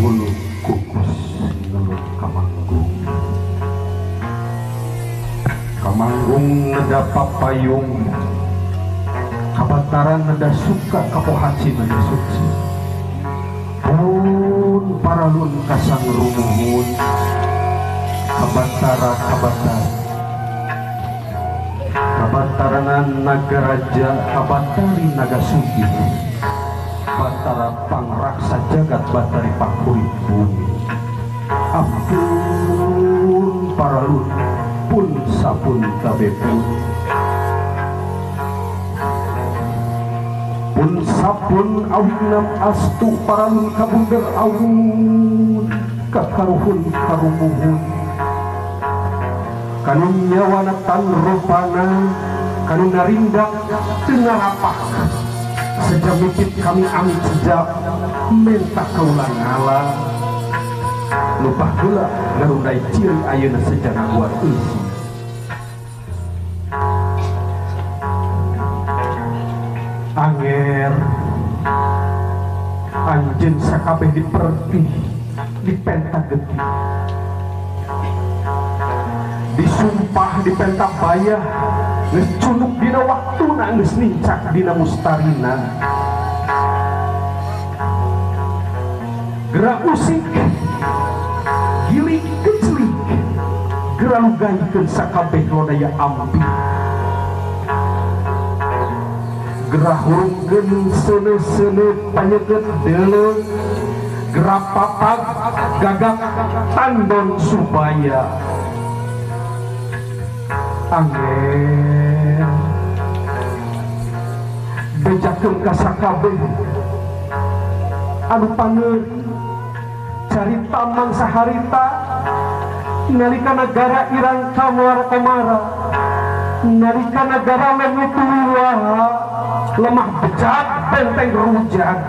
Bulu kukus ngelut kamanggung. Kamanggung neda papayung. Kabataran neda suka kapohaci neda suci. Pun paralun kasang rumuhun. Kabatara kabatara. Kabataranan nagaraja kabatari naga sugih. Batara pangraksa jagat batari pakurit bumi. Ampun paralun pun sapun kabepun. Pun sapun awinam astu paralun kabunder awun kakaruhun karumuhun. Kanu nyawana tan rupana kanu narindak teu ngarapak. Sejak mikit kami amit sejak mentah kaula ngala lupa heula ngarundai ciri ayeuna sejak ngaguar eusi. Anger anjeun sakabeh dipertih dipenta getih disumpah dipenta bayah geus cunuk dina waktuna geus nincak dina mustarina. Gerak usik gilik kecelik gerak lugaikeun sakabeh lodaya ampi. Gerak hurungkeun seuneu-seuneu panyeget deuleu. Gerak papag gagak tandon subaya. Angin bejakeun ka sakabeh anu paneuri carita mangsa harita nalika nagara irang kamuara komara nalika nagara leungit wiwaha lemah bejat benteng rujat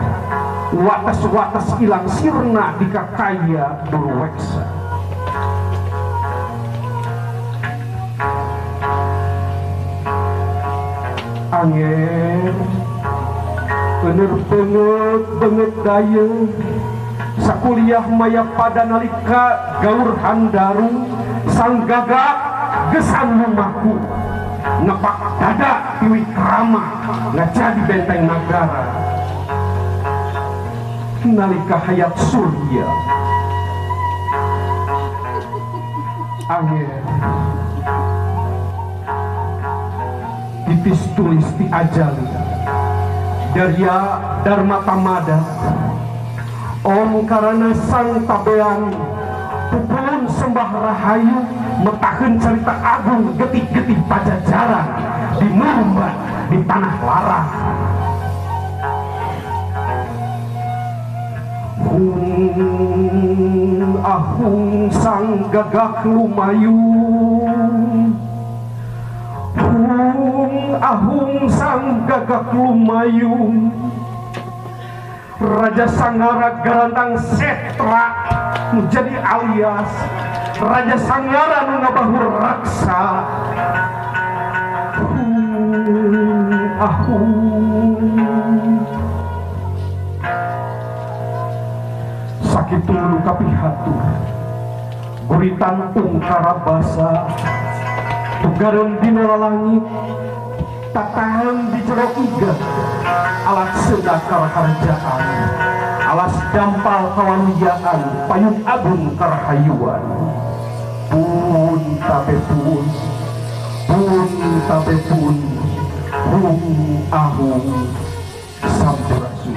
wates-wates ilang sirna dikakaya durweksa. Angin bener banget banget daya sakuliah maya pada nalika gaur handaru sang gagak gesan lumaku nepak dada tiwikrama ngajadi benteng nagara nalika hayat surya. Angin titis tulis di ajali Darya Dharma Tamada Om karana sang tabean pupulun sembah rahayu metaheun cerita agung getih-getih pajajaran di Murba di tanah larang. Hung ahung sang gagak lumayung. Hung ahung sang gagak lumayung. Raja Sangara garantang setra menjadi alias Raja Sangara nu ngabahur raksa. Hung ahung sakitu nu kapihatur guritan ungkara basa tugareun dina lalangit tatahan di jero iga alat seda karaharjaan alas dampal kawanuyaan payung agung karahayuan. Pun tabe pun pun tabe pun hung ahung sampurasun.